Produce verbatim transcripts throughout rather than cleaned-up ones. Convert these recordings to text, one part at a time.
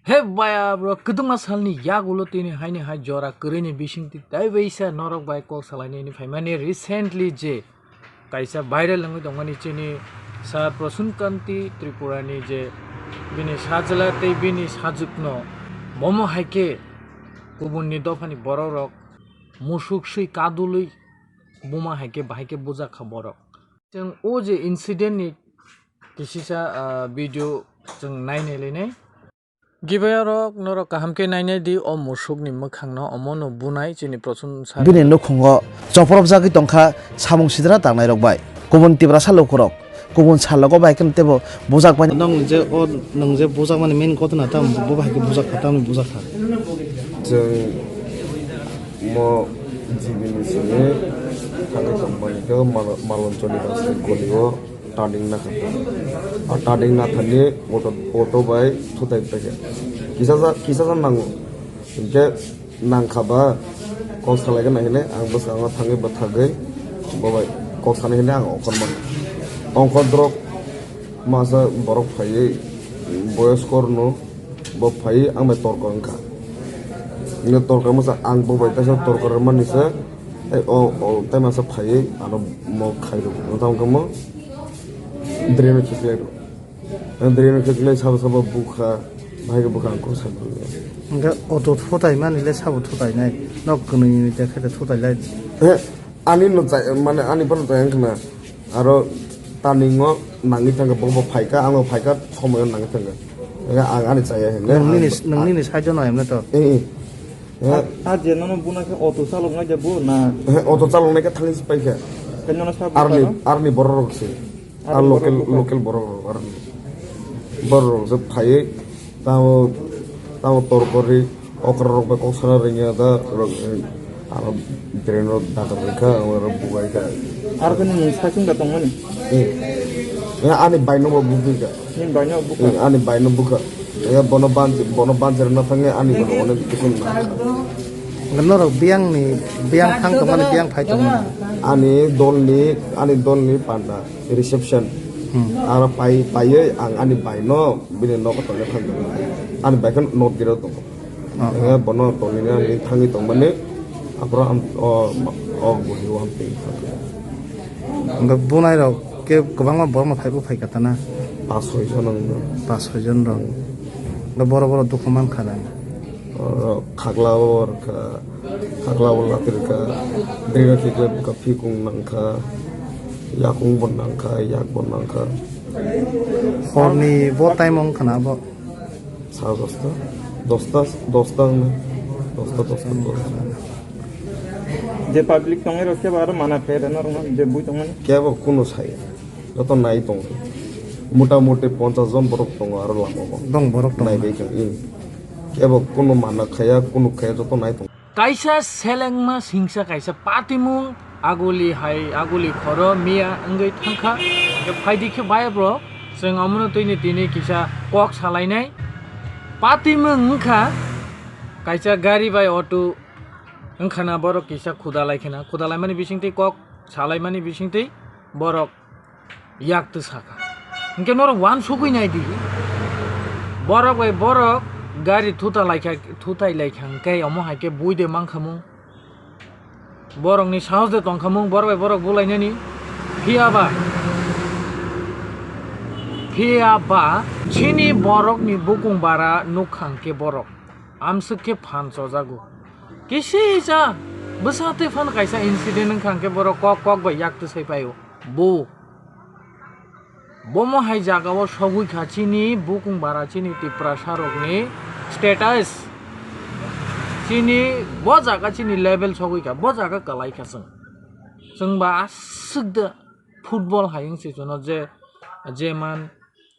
He baya bro, kwdwma salni yagulo tini haini hai jora kwrwini bisingtwi tei waisa norok bai kok salainani phaimani recently je kaisa viral wngwi tongmani chini Sir Prasun Kanti Tripurani je bini sajla tei bini sajwkno bomo hai khe kubunni dophani borokrok musuk swi kadulwi buma hai khe bahai khe bujak kha borok. Chwng o je incident ni kisisa, ah, video chwng nainai lainai. Gibayarok norok kaham khe nainai di o musukni mwkhangno, omono bunai chini Prasun Sir. Bini nukhungo chopropjagwi tongkha samung sidra tangnairok bai. Kubun Tiprasa lukurok kubun salogo bai khe teibo bujak bai. Nwng je o, nwng je bujakmani main kotona tam bo bai khe bujak kha, tamni bujak kha. Chwng mo jibini simi thangwi tongmani khe Mal-, Maloncholi Rajni golio turning nakha. A turning nathani auto, auto bai thutai paikha. Kisa ja, kisa ja nango. Hinkhe nangkha ba kok salai gana hinwi ang bwskango thangwi bwthagwi bo bai kok sanai hinwi ang ongkhormani. Ongkhor drop masa borok phaiwi boyoskorno bo phaiwi ang bai torkor wngkha. Hingke torkor masa ang bo bai kaisa torkor rwmani se, tei o, o tei masa phaiwi ano mo khairok wngkha wngkha mo draino khiklai rw. Draino khiklai sabo sabo bukha, bahai khe bukha ang kok sai. Hingke auto thutai mani le sabo thutai nai, nok kwnwi ni te khe thutai lai. He, ani no chai, mane ani phano chai wngkha na. Aro turning o nangwi thangkha, bo bo phaikha, ang bo phaikha, somoyo nangwi thangkha. Ang ani chaya hinle. Nang nini, ang nang nini side o nai mane to. Eh, eh. Eh. A, a je nono buna khe auto chalok nai je bo na? Eh, auto chalok nai khe thangwi se paikha. Khe nono sabo arni, arni borok rok se. Arni a local, borok rok. Local borok rok arni. Borok rok se phaiwi tamo, tamo torkori. Okra rok bai kok sana rwngya da rok, eh, aro drain rok dakar rwkha, aro bubaikha. Aro khe nini saichung da tongmani? Eh. Eh, ani baino bo bukha. Nini baino bukha? Eh, ani baino bukha. Eh, bono banj-, bono banjir na thangya ani bono onek kisim na. Norok biyang ni, biyang thang tongmani, biyang phai tongmani? Ani dol ni, ani dol ni panda reception. Hmm. Aro pai, paiwi ang ani baino bini nogo tongna thangwi ani bai khe not gate o tongo. Oh, eh, oh. Bono tonina ni thangwi tongmani, aphuru am-, o, o bwrwi o amtwi. Hwnkhe bunai rok khe kwbangma borokno phaibo phaikha tana? Pas soi jon wngkha. Pas soi jon rok. Hwnkhe borok borok dukhu mankha na? O, khakla o rwkha, khakla o lati rwkha, drino khiklai bwkha, phikung nangkha, yakung bo nangkha, yak bo nangkha. Horni bo time wngkha na bo? Sare dosta, dosta, dosta wngna, dosta, dosta, dosta. Je public tongwi rok kebo aro mana khe rwna rwna je bui tongmani? Kebo kuno saya, joto nai tongo. Mota moti ponchas jon borok tongo aro lama o. Bong borok tongo. Nai bai khe, hmm. Kebo kuno mana khaya, kuno khaya, joto nai tongo. Kaisa selengma singsa kaisa patimung aguli hai aguli khoro miya wngwi thangkha. Hwnkhe phaidi khe bai bro, chwng omono twini tini kisa kok salainai. Patimung wngkha kaisa gari bai auto wngkhana borok kisa khuda laikhana, khuda laimani bisingtwi kok salaimani bisingtwi borok yak twi sakha. Hwnkhe norok uansugwi nai di. Borok bai borok gari thuta laikha, thutai laikha hwnkhe omo hai khe bui de mankhamung. Borokni sahos de tongkhamung, borok bai borok bulainani. Phiya ba, phiya ba chini borokni bukung bara nukha hwnkhe borok amswk khe phan chojago. Kisisa bwsa twi phano kaisa incident wngkha hwnkhe borok kok kok bai yak twi sai paio. Bo Bomo hai jagao sogwi kha chini bukung bara chini Tiprasa rokni status. Chini bo jaga chini level sogwi kha, bo jaga kwlai kha chwng. Chwng ba aswk de football hai wng se chwngno je, je man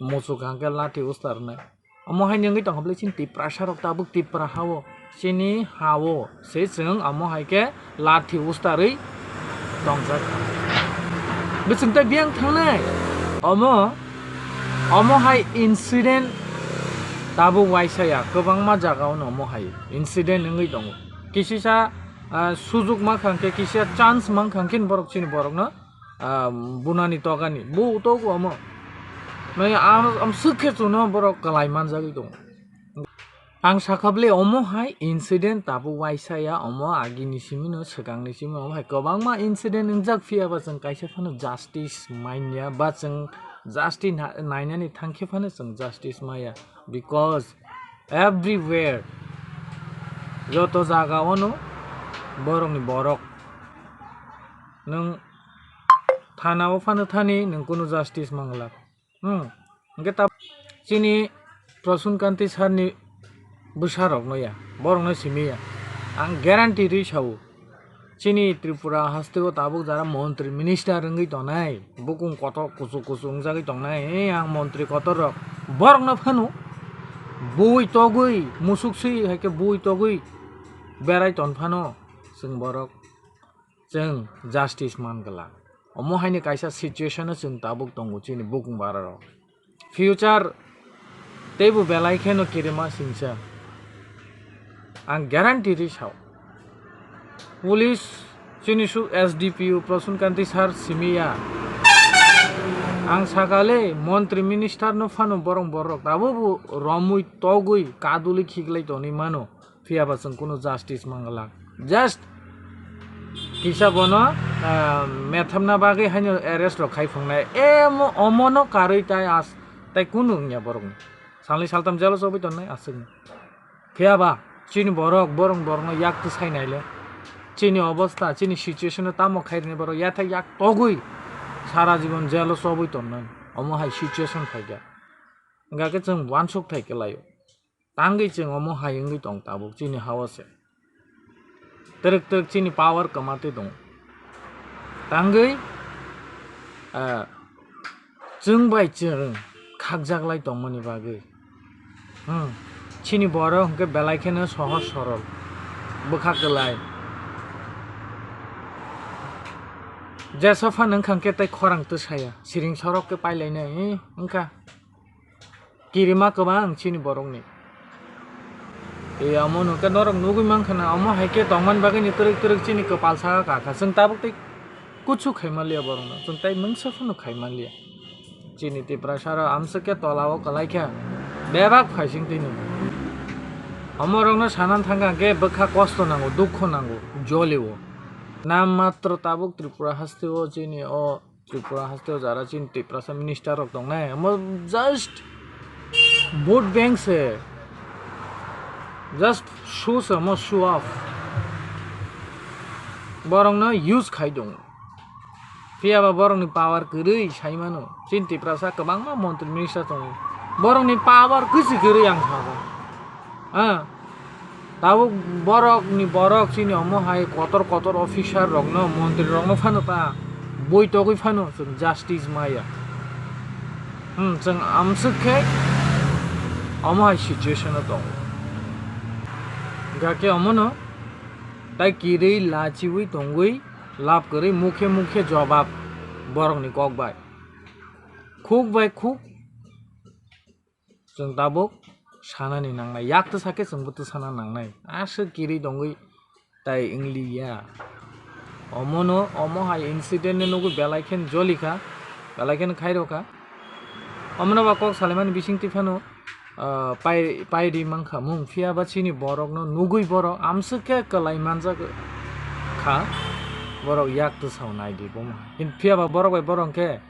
muchuk hangke lathi ustar nai. Omo hai wngwi tongkha bwle chini Tiprasa rok tabuk Tipra ha-o, chini ha-o se chwng omo hai khe lathi ustarwi tongjak kha. Bwswk tei biyang thangnai? Omo, omo hai incident tabuk waisa ya, kwbangma jaga-o no omo hai incident wngwi tongo. Kisisa, ah, sujuk mankha hwnkhe, kisa chance mankha hwnkhe borok chini borokno ah, bunani tokani, bo togo omo. Nai am, amswk khe chwngno borok kwlai manjagwi tongo. Ang sakha bwle omo hai incident tabuk waisa ya, omo agini simi no, swkang ni simi no, omo hai kwbangma incident wngjak, phiya ba chwng kaisa phano justice manya ba chwng justice na-, nainani thangkhe phano chwng justice maya, because everywhere, joto jaga ono borok ni borok, nwng thana o phano thani nwng kunu justice mangla. Hmm. Hwnkhe ta chini Prasun Kanti sir ni bwsa rok no ya, borok no simi ya. Ang guarantee rwi sao. Chini Tripura haste o tabuk jara montri minister wngwi tongnai, bukung kotor kuchuk kuchuk wngjagwi tongnai. Ei ang montri kotor rok, borok no phano bui togwi, musuk swi hai khe bui togwi berai ton phano chwng borok, chwng justice man glak. Omo haini kaisa situation o chwng tabuk tongo chini bukung bara rok. Future teibo belai kheno kirima singsa. Ang guarantee rwi sao. Police chini su S D P O Prasun Kanti sir simi ya. Ang sakale montri minister no phano borok borok tabuk bo romwi togwi kadulwi khiklai tonwi mano. Phiya ba chwng kunu justice mangla. Just kisa bono, ah, methamna bagwi haino arrest rok khai phungnai. E mo-, omono karwi tai as-, tai kunu wngya borokni. Salni saltam jelo chobwi tonnai aswkni. Phiya ba chini borok, borok borokno yak twsai naile. Chini obostha, chini situation no tamo khairwni borok yathai yak togwi sara jibon jelo chobwi tonnai. Omo hai situation phaikha. Hwnkha khe chwng uansuk thai kwlaio. Tangwi chwng omo hai wngwi tong tabuk chini hao se. Twrwk twrwk chini power kwmatwi tongo. Tangwi, ah, chwng bai chwng khakjaklai tongmani bagwi. Hmm. Chini borok hwnkhe belai kheno sohor sorol. Bwkha kwlai. Jesa phano wngkha hwnkhe tei khorang twsaya. Siring sorok khe pailainai, eh, wngkha. Kirima kwbang chini borokni. Tei omo no khe norok nugwi mankha na, omo hai khe tongmani bagwi ni twrwk twrwk chini kwpal saka kakha. Chwng tabuk tei kuchu khai manliya borokno. Chwng tei mungsa phano khai manliya. Chini Tiprasa rok amswk khe tola o kwlai kha. Bebak phaising twi no. Omo rokno sanan thangkha khe bwkha kosto nango, dukho nango, joli o. Nam matro tabuk Tripura haste o chini o Tripura haste o jara chini Tiprasa minister rok tongnai, omo just vote bank se, just show se, omo show off. Borok no use khai tongo. Phiya ba borok ni power kwrwi sai mano. Chini Tiprasa kwbangma montri minister tongo. Borok ni power kwchwi kwrwi ang sago. Ah, tabuk borok ni borok chini omo hai kotor kotor officer rok no, montri rok no phano ta bui togwi phano chwng justice maya. Hmm, chwng amswk khe omo hai situation o tongo. Hwnkha khe omo no tai kirwi lachiwi tongwi lab kwrwi mukhe mukhe jobab borok ni kok bai. Khuk bai khuk. Chwng tabuk sanani nangnai, yak twsa khe chwngbo twsana nangnai. Aswk kirwi tongwi tai wngliya. Omono, omo hai incident ni nugwi belai khe jolikha, belai khe khairokha. Omono ba kok salaimani bisingtwi phano, ah, pai, paidi mankha mung, phiya ba chini borokno nugwi borok amswk khe kwlai manjak kha, borok yak twsao naidi bomo. Phiya ba borok bai borok khe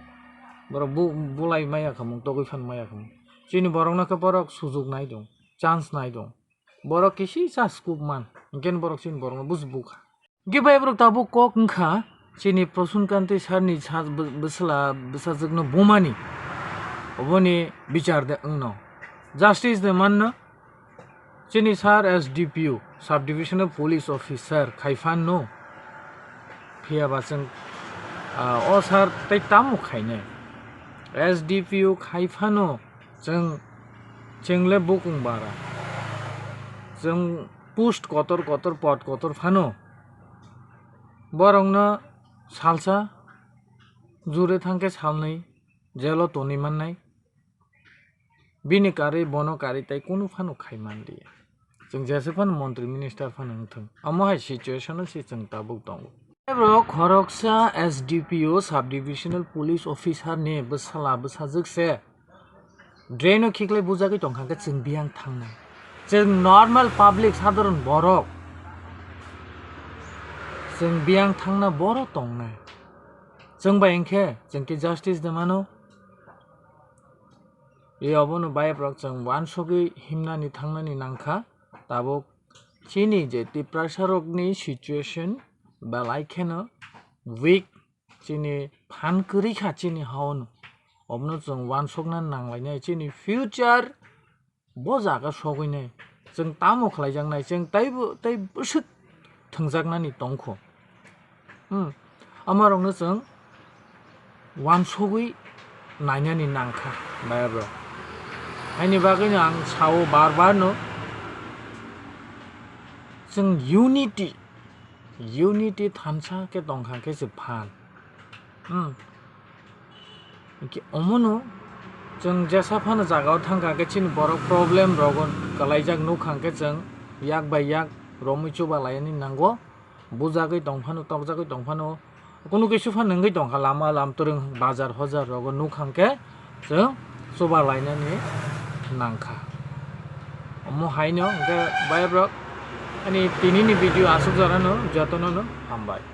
borok bu-, bulai maya khamung, togwi phan maya khamung. Chini borokno khe borok sujuk nai dong, chance nai dong. Borok kisi cha scope man, hwnkhe borok chini borokno buj bukha. Hwnkhe bai borok tabuk kok wngkha, chini Prasun Kanti sir ni sa-, bw-, bwsla bwsajwkno bumani, oboni bichar de wngno, justice de manno. Chini sir S D P O, Sub Divisional Police Officer, khai phan no. Phiya ba chwng, ah, o sir tei tamo khainai? S D P O khai phano chwng, chwng le bukung bara. Chwng post kotor kotor, pod kotor phano. Borokno salsa, jure thangkhe salnwi, jelo tonwi mannai. Bini karwi, bono karwi tei kunu phano khai manliya. Chwng jesa phano montri minister phano wngthwng, omo hai situation o se chwng tabuk tongo. Borok khoroksa S D P O, Sub Divisional Police Officer ni bwsala bwsajwk se drain o khiklai bujagwi tongkha khe chwng biyang thangnai. Chwng normal public, sadharon borok, chwng biyang thangna boro tongnai. Chwng bai hinkhe chwng khe justice de mano. E obono bayaprok chwng wansugwi himnani thangnani nangkha. Tabuk chini je Tiprasarokni situation belai kheno weak, chini phan kwrwi kha chini haono. Obono chwng wansukna nanglainai, chini future bo jaga sogwinai. Chwng tamo khlaijaknai, chwng teibo, tei bwswk thwngjaknani tongkho. Hmm. Amarokno chwng wansugwi nainani nangkha, bayaprok. Haini bagwino ang sao bar bar no, chwng unity, unity thansa khe tongkha khe se phan. Hmm. Hinkhe omono chwng jesa phano jagao thangkha khe chini borok problem rogo kwlaijak nukha khe chwng yak bai yak romwi chuba lainani nango. Bujagwi tongphano, tokjagwi tongphano, kunu kisu phano wngwi tongkha, lama lamtwrwng, bazar hojar rogo nukha khe chwng chuba lainani nangkha. Omo haino hinkhe bayaprok ani tinini video aswk jorano jotono no hambai.